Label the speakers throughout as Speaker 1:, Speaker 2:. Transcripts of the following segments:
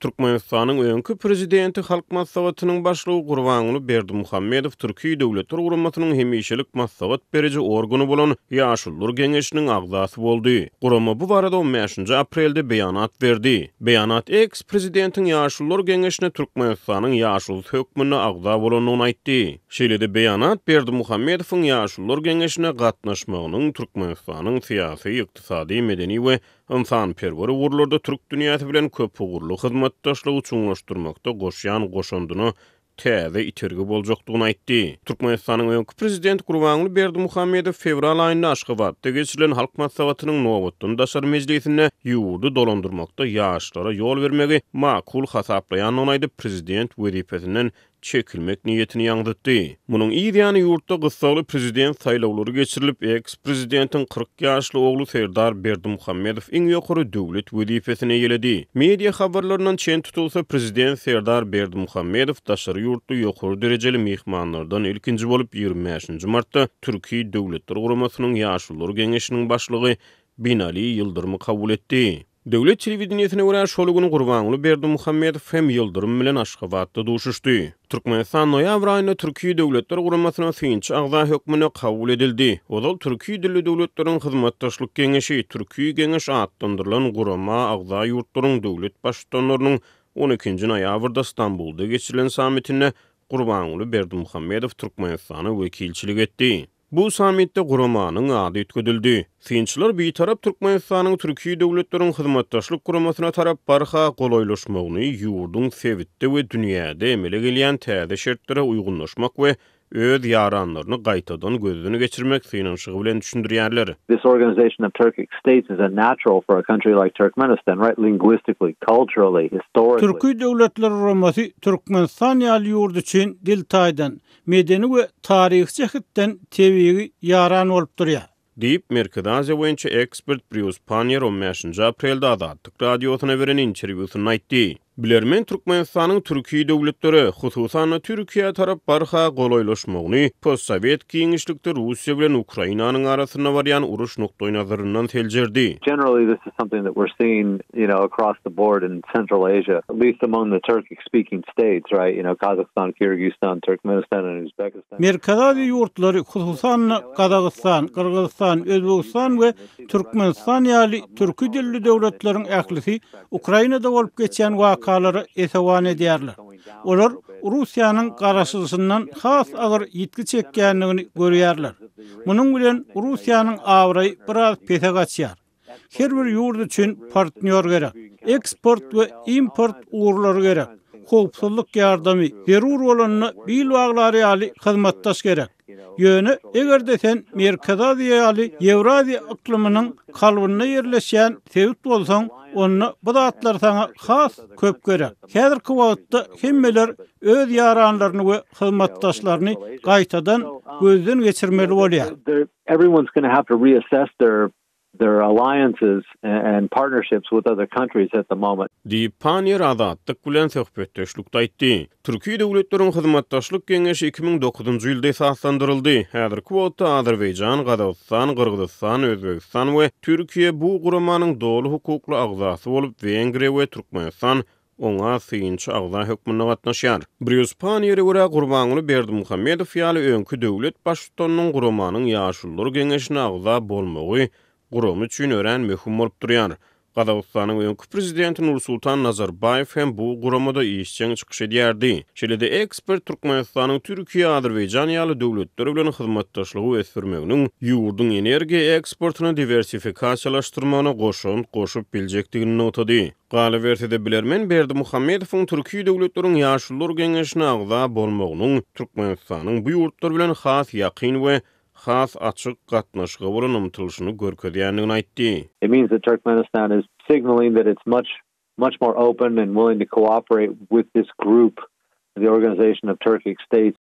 Speaker 1: Türkmenistanyň öňki Prezidenti, Halk Maslahatynyň Başlygy Gurbanguly Berdimuhamedow Türki Döwletler Guramasynyň hemişelik maslahat beriji organy bolan Ýaşulular geňeşiniň agzasy boldy. Gurama bu barada on bäşinji aprelde beýanat berdi. Beýanat eks-prezidentiň Ýaşulular geňeşine Türkmenistanyň ýaşulusy hökmünde agza bolandygyny aýtdy. Şeýle-de beýanat Berdimuhamedowyň Ýaşulular geňeşine gatnaşmagynyň Türkmenistanyň syýasy, ykdysady, medeni we ynsanperwer ugurlarda türk dünýäsi bilen köpugurly hyzmatdaşlygy çuňlaşdyrmakda goşýan goşandyna täze itergi boljakdygyny aýtdy. Türkmenistanyň öňki Prezidenti Gurbanguly Berdimuhamedow fewral aýynda Aşgabatda geçirilen Halk Maslahatynyň nobatdan daşary mejlisinde ýurdy dolandyrmakda ýaşlara ýol bermegi makul hasaplaýandygyny aýdyp, prezident wezipesinden çekilmek niýetini ýaňzytdy. Munuň yz ýany ýurtda gyssagly prezident saýlawlary geçirilip, eks-prezidentiň 40 ýaşly ogly Serdar Berdimuhamedow iň ýokary döwlet wezipesini eýeledi. Media habarlaryndan çen tutulsa, prezident Serdar Berdimuhamedow daşary ýurtly ýokary derejeli myhmanlardan ilkinji bolup 25-nji martda Türki Döwletler Guramasynyň Ýaşulular Geňeşiniň başlygy Binali Ýyldyrymy kabul etdi. Döwlet telewideniýesine görä, şol gün Gurbanguly Berdimuhamedow hem Ýyldyrym bilen Aşgabatda duşuşdy. Türkmenistan noýabr aýynda Türki Döwletler Guramasyna synçy agza hökmünde kabul edildi. Ozal Türki dilli döwletleriň hyzmatdaşlyk geňeşi, Türki Geňeş atlandyrylan gurama agza ýurtlaryň döwlet Baştutanlarynyň on ikinji noýabrda Stambulda geçirilen sammitinde Gurbanguly Berdimuhamedow Türkmenistana wekilçilik etdi. Bu sammitde guramanyň ady üýtgedildi. Synçylar Bitarap Türkmenistanyň Türki döwletleriň hyzmatdaşlyk guramasyna tarap barha golaýlaşmagyny ýurduň sebitde we dünýäde emele gelýän täze şertlere uýgunlaşmak we öz ýaranlaryny gaýtadan gözden geçirmek synanyşygy bilen düşündirýärler.
Speaker 2: This organization of Turkic states is a natural for a country like Turkmenistan, right, linguistically, culturally, historically.
Speaker 3: Türki Döwletler Guramasy Türkmenistan ýaly ýurt üçin dil taýdan, medeni
Speaker 1: we
Speaker 3: taryhy jähetden tebigy ýaran bolup durýar.
Speaker 1: Diýip, Merkezi Aziýa boýunça ekspert Brýus Panniýer on bäşinji aprelde Azatlyk Radiosyna beren interwýusynda aýtdy. Bilermen Türkmenistanyň türki döwletlere, hususan-da Türkiýä tarap barha golaýlaşmagyny postsowet giňişlikde Russiýa bilen Ukrainanyň arasynda barýan uruş nukdaýnazaryndan seljerdi.
Speaker 2: Generally this is something that we're seeing, you know, across the board in Central Asia, at least among the Turkic speaking states, right, you know, Kazakhstan, Kyrgyzstan, Turkmenistan and Uzbekistan.
Speaker 3: Merkezi Aziýa ýurtlary, hususan-da, Gazagystan, Gyrgyzystan, Özbegistan we Türkmenistan ýaly türki dilli döwletleriň ählisi Ukrainada bolup geçýän wakalara esewan edýärler. Olar Russiýanyň garaşylyşyndan has agyr ýitgi çekýändigini görýärler. Munuň bilen Russiýanyň abraýy biraz pese gaçýar. Her bir ýurt üçin partnýor gerek. Eksport we import ugurlary gerek. Howpsuzlyk ýardamy, zerur bolanda bil baglar ýaly hyzmatdaş gerek. Ýöne, eger-de sen Merkezi Aziýa ýaly Ýewraziýa yklymynyň kalbynda ýerleşýän sebit bolsaň, onda bu zatlar saňa has köp gerek. Häzirki wagtda hemmeler öz ýaranlaryny we hyzmatdaşlaryny gaýtadan gözden geçirmeli bolýar.
Speaker 2: Their alliances and partnerships with other countries at the moment.
Speaker 1: Diýip, Panniýer Azatlyk bilen söhbetdeşlikde aýtdy. Türki döwletleriň hyzmatdaşlyk geňeşi 2009-njy ýylda esaslandyryldy. Häzirki wagtda Azerbaýjan, Gazagystan, Gyrgyzystan, Özbegistan we Türkiýe bu guramanyň doly hukukly agzasy bolup, Wengriýa we Türkmenistan oňa synçy agza hökmünde gatnaşýar. Brýus Panniýere görä, Gurbanguly Berdimuhamedow ýaly öňki döwlet baştutanynyň guramanyň Ýaşulular geňeşine agza bolmagy gurama üçin örän möhüm bolup durýar. Gazagystanyň öňki prezidenti Nursultan Nazarbaýew hem bu guramada işjeň çykyş edýärdi. Şeýle-de ekspert Türkmenistanyň Türkiýe, Azerbaýjan ýaly döwletler bilen hyzmatdaşlygy ösdürmeginiň ýurduň energiýa eksportyny diwersifikasiýalaşdyrmagyna goşant goşup biljekdigini nygtady. Galyberse-de, bilermen Berdimuhamedowyň Türki döwletleriň Ýaşulular geňeşine agza bolmagynyň Türkmenistanyň bu ýurtlar bilen has ýakyn we has açyk gatnaşyga bolan ymtylyşyny görkezýändigini aýtdy.
Speaker 2: It means that Turkmenistan is signaling that it's much, much more open and willing to cooperate with this group, the Organization of Turkic States.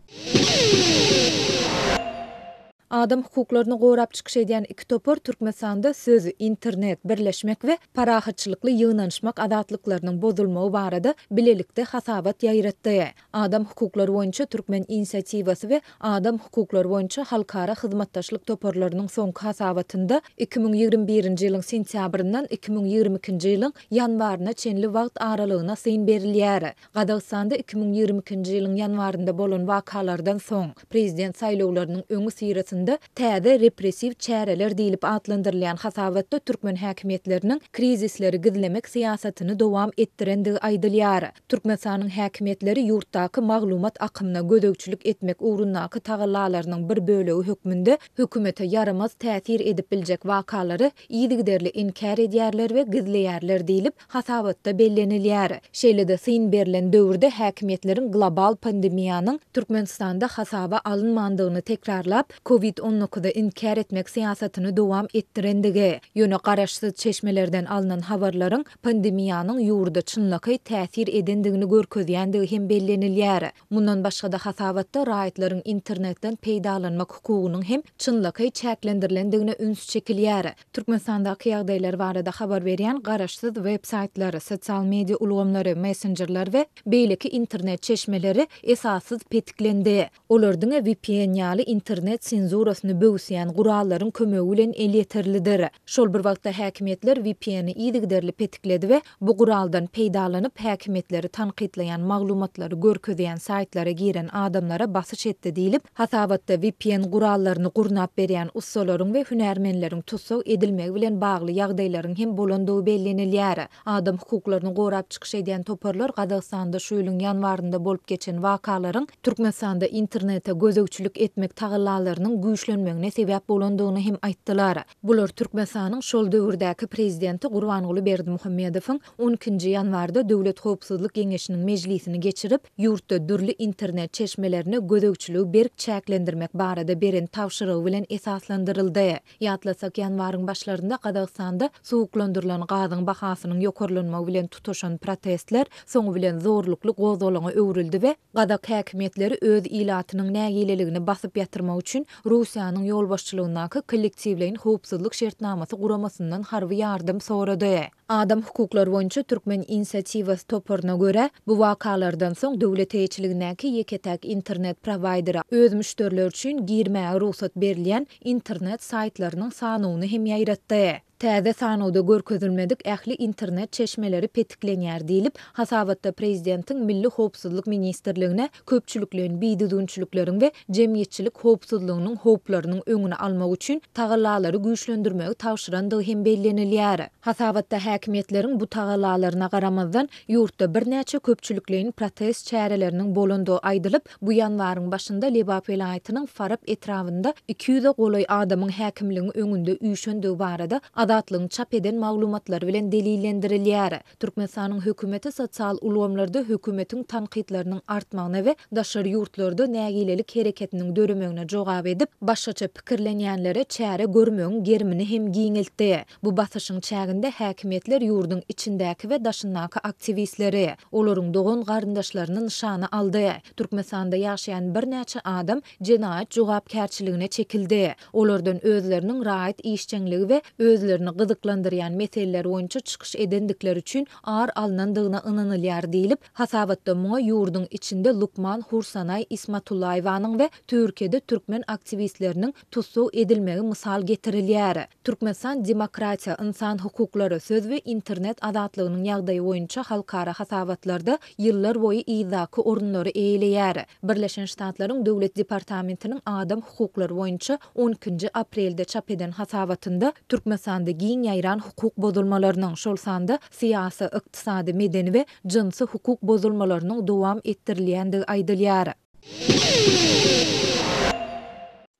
Speaker 4: Adam hukuklaryny gorap çykyş edýän iki topar Türkmenistanda söz, internet, birleşmek we parahatçylykly ýygnanyşmak azatlyklarynyň bozulmagy barada bilelikde hasabat ýaýratdy. Adam hukuklary boýunça Türkmen inisiatiwasy we Adam hukuklary boýunça halkara hyzmatdaşlyk toparlarynyň soňky hasabatynda 2021-nji ýylyň sentýabryndan 2022-nji ýylyň ýanwaryna çenli wagt aralygyna syn berilýär. Gazagystanda 2022-nji ýylyň ýanwarynda bolan wakalardan soň, prezident saýlawlarynyň öňüsyrasynda täze repressiw çäreler diýlip atlandyrylýan hasabatda türkmen häkimiýetleriniň krizisleri gizlemek syýasatyny dowam etdirendigi aýdylýar. Türkmenistanyň häkimiýetleri ýurtdaky maglumat akymyna gözegçilik etmek ugrundaky tagallalarynyň bir bölegi hökmünde hökümete ýaramaz täsir edip biljek wakalary yzygiderli inkär edýärler we gizleýärler diýlip, hasabatda bellenilýär. Şeýle-de syn berlen döwürde häkimiýetleriň global pandemiýanyň Türkmenistanda hasaba alynmandygyny tekrarlap, Covid on dokuzy inkär etmek syýasatyny dowam etdirendigi, ýöne garaşsyz çeşmelerden alnan habarlaryň pandemiýanyň ýurda çynlakaý täsir edendigini görkezýändigi hem bellenilýär. Mundan başga-da hasabatda raýatlaryň internetden peýdalanmak hukugynyň hem çynlakaý çäklendirilendigine üns çekilýär. Türkmenistandaky ýagdaýlar barada habar berýän garaşsyz web saýtlar, sosial media ulgamlary, messenjerler we beýleki internet çeşmeleri esassyz petiklendi. Olar diňe vpn ýaly internet senzurasyny böwüsýän gurallaryň kömegi bilen elýeterlidir. Şol bir wagtda häkimiýetler VPN-i yzygiderli petikledi we bu guraldan peýdalanyp, häkimiýetleri tankytlaýan maglumatlary görkezýän saýtlara giren adamlara basyş etdi diýlip, hasabatda vpn gurallaryny gurnap berýän ussalaryň we hünärmenleriň tussag edilmegi bilen bagly ýagdaýlaryň hem bolandygy bellenilýär. Adam hukuklaryny gorap çykyş edýän toparlar Gazagystanda şu ýylyň ýanwarynda bolup geçen wakalaryň Türkmenistanda internete gözegçilik etmek tagallalarynyň güýçlenmegine sebäp bolandygyny hem aýtdylar. Bular Türkmenistanyň şol döwürdäki prezidenti Gurbanguly Berdimuhamedowyň on ikinji ýanwarda Döwlet howpsuzlyk geňeşiniň mejlisini geçirip, ýurtda dürli internet çeşmelerine gözegçiligi berk çäklendirmek barada beren tabşyrygy bilen esaslandyryldy. Ýatlasak, ýanwaryň başlarynda Gazagystanda suwuklandyrylan gazyň bahasynyň ýokarlanmagy bilen tutaşan protestler soňy bilen zorlukly gozgalaňa öwrüldi we gazak häkimiýetleri öz ilatynyň nägileligini basyp ýatyrmak üçin Russiýanyň ýolbaşçylygyndaky Kollektiwleýin howpsuzlyk şertnamasy guramasyndan harby ýardam sorady. Adam hukuklary boýunça Türkmen inisiatiwasy toparyna görä, bu wakalardan soň döwlet eýeçiligindäki ýeke-täk internet prowaýderi öz müşderileri üçin girmäge rugsat berilýän internet saýtlarynyň sanawyny hem ýaýratdy. Täze sanawda görkezilmedik ähli internet çeşmeleri petiklenýär diýlip, hasabatda prezidentiň Milli howpsuzlyk ministrligine köpçülikleýin bidüzgünçilikleriň we jemgyýetçilik howpsuzlygynyň howplarynyň öňüni almak üçin tagallalary güýçlendirmegi tabşyrandygy hem bellenilýär. Hasabatda häkimiýetleriň bu tagallalaryna garamazdan, ýurtda birnäçe köpçülikleýin protest çäreleriniň bolandygy aýdylyp, bu ýanwaryň başynda Lebap welaýatynyň Farap etrabynda 200-e golaý adamyň häkimligiň öňünde üýşendigi barada Azatlygyň çap eden maglumatlary bilen delillendirilýär. Türkmenistanyň hökümeti sosial ulgamlarda hökümetiň tankytlarynyň artmagyna we daşary ýurtlarda nägilelik hereketiniň döremegine jogap edip, başgaça pikirlenýänlere çäre görmegiň gerimini hem giňeltdi. Bu basyşyň çäginde häkimiýetler ýurduň içindäki we daşyndaky aktiwistleri, olaryň dogan-garyndaşlaryny nyşana aldy. Türkmenistanda ýaşaýan birnäçe adam jenaýat jogapkärçiligine çekildi. Olardan özleriniň raýat işjeňligi we özlerini gyzyklandyrýan meseleler boýunça çykyş edendikleri üçin ar alnandygyna ynanylýar diýlip, hasabatda muňa ýurduň içinde lukman Hursanaý Ismatullaýewanyň we Türkiýede türkmen aktiwistleriniň tussag edilmegi mysal getirilýär. Türkmenistan demokratiýa, ynsan hukuklary, söz we internet azatlygynyň ýagdaýy boýunça halkara hasabatlarda ýyllar boýy yzdaky orunlary eýeleýär. Birleşen Ştatlaryň Döwlet departamentiniň adam hukuklary boýunça on ikinji aprelde çap eden hasabatynda Türkmenistanda giň ýaýran hukuk bozulmalarynyň, şol sanda syýasy, ykdysady, medeni we jynsy hukuk bozulmalarynyň dowam etdirilýändigi aýdylýar.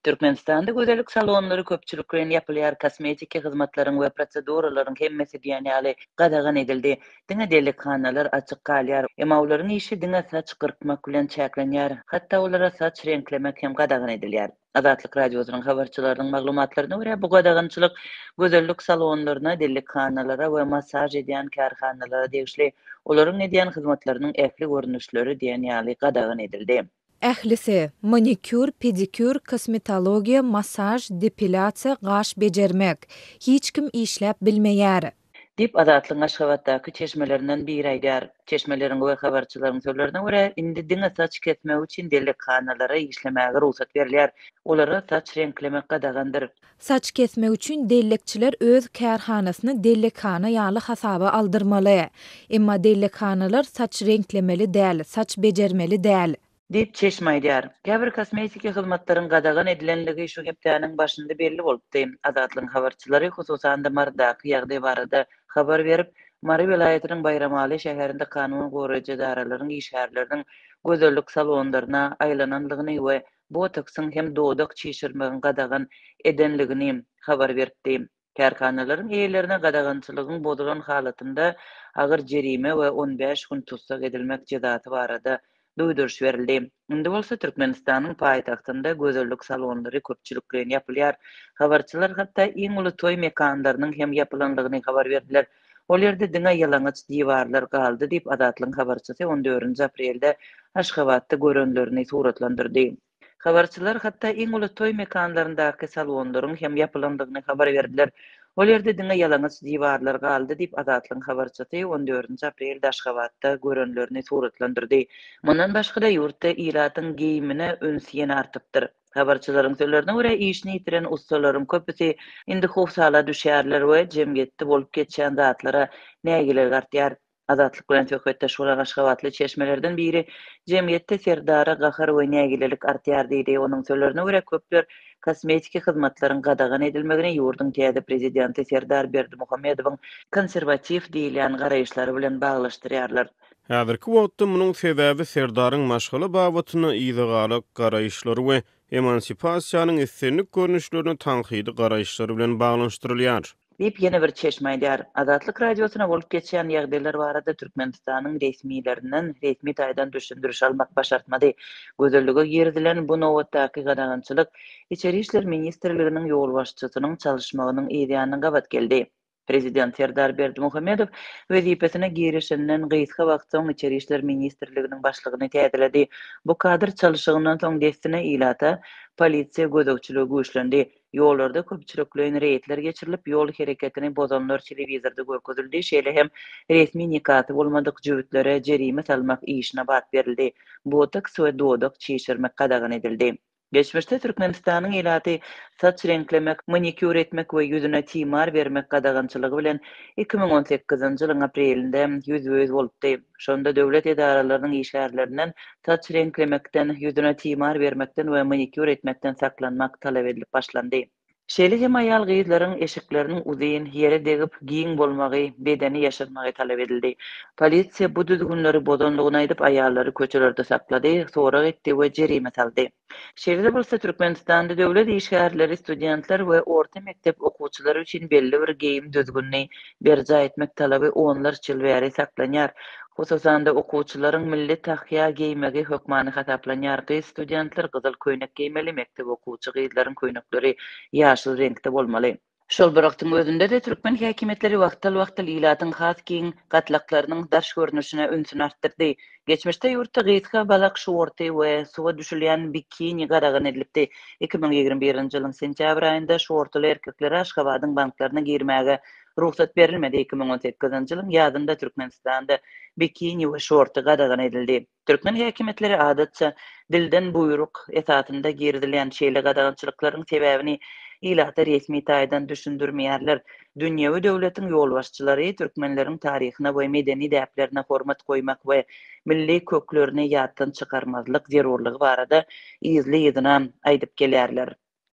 Speaker 5: Türkmenistanda gözellik salonlary köpçülikleýin ýapylýar, kosmetiki hyzmatlaryň we proseduralaryň hemmesi diýen ýaly gadagan edildi. Diňe dellekhanalar açyk galýar. Emma olaryň işi diňe saç gyrkmak bilen çäklenýär. Hatda olara saç reňklemek hem gadagan edilýär. Azatlyk Radiosynyň habarçylarynyň maglumatlaryna görä, bu gadagançylyk gözellik salonlaryna, dellekhanalara we massaž edýän kärhanalara degişli. Olaryň edýän hyzmatlarynyň ähli görnüşleri diýen ýaly gadagan edildi.
Speaker 4: Ählisi, manikýur, pedikýur, kosmetologiýa, massaž, depilýasiýa, gaş bejermek. Hiç kim işläp bilmeýär.
Speaker 5: Diýip, Azatlygyň Aşgabatdaky çeşmelerinden biri aýdýar. Çeşmeleriň we habarçylaryň sözlerine görä, indi diňe saç kesmek üçin dellekhanalara işlemäge rugsat berilýär. Olara saç reňklemek gadagandyr.
Speaker 4: Saç kesmek üçin dellekçiler öz kärhanasyny dellekhana ýaly hasaba aldyrmaly. Emma dellekhanalar saç reňklemeli däl, saç bejermeli däl.
Speaker 5: Diýip, çeşme aýdýar. Käbir kosmetiki hyzmatlaryň gadagan edilenligi şu hepdäniň başynda belli bolupdy. Azatlygyň habarçylary, hususan-da, Marydaky ýagdaý barada habar berip, Mary welaýatynyň Baýramaly şäherinde kanun goraýjy edaralaryň işgärleriniň gözellik salonlaryna aýlananlygyny we botoksyň hem dodak çişirmegiň gadagan edenligini habar beripdi. Kärhanalaryň eýelerine gadagançylygyň bozulan halatynda agyr jerime we 15 gün tussag edilmek jezasy barada duýduryş berildi. Indi bolsa Türkmenistanyň paýtagtynda gözellik salonlary köpçülikleýin ýapylýar. Habarçylar hatda iň uly toý mekanlarynyň hem ýapylanlygyny habar berdiler. Ol ýerde diňe ýalaňaç diwarlar galdy diýip, Azatlygyň habarçysy on dördünji aprelde Aşgabatda görenlerini suratlandyrdy. Habarçylar hatda iň uly toý mekanlaryndaky salonlaryň hem ýapylandygyny habar berdiler. Ol ýerde diňe ýalaňaç diwarlar galdy diýip, Azatlygyň habarçysy on dördünji aprelde Aşgabatda görenlerini suratlandyrdy. Mundan başga-da, ýurtda ilatyň geýimine üns ýene artypdyr. Habarçylaryň sözlerine görä, işini ýitiren ussalaryň köpüsi indi howsala düşýärler we jemgyýetde bolup geçýän zatlara nägilelik artýar. Azatlyk bilen söhbetdeş bolan aşgabatly çeşmelerden biri jemgyýetde Serdara gahar we nägilelik artýar diýdi. Onuň sözlerine görä, köpler kosmetiki hyzmatlaryň gadagan edilmegini ýurduň täze prezidenti Serdar Berdimuhamedowyň konserwatiw diýilýän garaýyşlary bilen baglaşdyrýarlar.
Speaker 1: Häzirki wagtda munuň sebäbi Serdaryň maşgala babatynda yzagalak garaýyşlary we emansipasiýanyň islendik görnüşlerine tankydy garaýyşlary bilen baglanyşdyrylýar.
Speaker 5: Diýip, ýene bir çeşme aýdýar. Azatlyk Radiosyna bolup geçýän ýagdaýlar barada Türkmenistanyň resmilerinden resmi taýdan düşündiriş almak başartmady. Gözellige girizilen bu nobatdaky gadagançylyk Içeri işler ministrliginiň ýolbaşçysynyň çalyşmagynyň yzýanyna gabat geldi. Prezident Serdar Berdimuhamedow wezipesine girişenden gysga wagt soň Içeri işler ministrliginiň başlygyny täzeledi. Bu kadr çalyşygyndan soň dessine ilata polisiýa gözegçiligi güýçlendi. Ýollarda köpçülikleýin reýdler geçirilip, ýol hereketini bozanlar telewizorda görkezildi, şeýle hem resmi nikasy bolmadyk jübütlere jerime salmak işine bat berildi. Botoks we dodak çişirmek gadagan edildi. Geçmişde Türkmenistanyň ilaty saç reňklemek, manikýur etmek we ýüzüne timar bermek gadagançylygy bilen 2018-nji ýylyň aprelinde ýüzbe-ýüz bolupdy. Şonda döwlet edaralarynyň işgärlerinden saç reňklemekden, ýüzüne timar bermekden we manikýur etmekden saklanmak talap edilip başlandy. Şeýle hem aýal-gyzlaryň eşikleriniň uzyn, ýere degip, giň bolmagy, bedeni ýaşyrmagy talap edildi. Polisiýa bu düzgünleri bozanlygyny aýdyp, aýallary köçelerde saklady, sorag etdi we jerime saldy. Şeýle-de bolsa, Türkmenistanda döwlet işgärleri, studentler we orta mekdep okuwçylary üçin belli bir geýim düzgünini berjaý etmek talaby onlarça ýyl bäri saklanýar. Hususan-da, okuwçylaryň milli tahýa geýmegi hökmany hasaplanýar. Gyz studentler gyzyl köýnek geýmeli, mekdep okuwçy gyzlaryň köýnekleri ýaşyl reňkde bolmaly. Şol bir wagtyň özünde-de, türkmen häkimiýetleri wagtal-wagtal ilatyň has giň gatlaklarynyň daş görnüşine ünsüni artdyrdy. Geçmişde ýurtda gysga balak şorty we suwa düşülýän bikini gadagan edilipdi. 2021-nji ýylyň sentýabr aýynda şortuly erkeklere Aşgabadyň banklaryna girmäge rugsat berilmedi. 2018-nji ýylyň ýazynda Türkmenistanda bikini we şorty gadagan edildi. Türkmen häkimiýetleri adatça dilden buýruk esasynda girizilýän şeýle gadagançylyklaryň sebäbini ilata resmi taýdan düşündirmeýärler. Dünýewi döwletiň ýolbaşçylary türkmenleriň taryhyna we medeni däplerine hormat goýmak we milli köklerini ýatdan çykarmazlyk zerurlygy barada yzly-yzyna aýdyp gelýärler.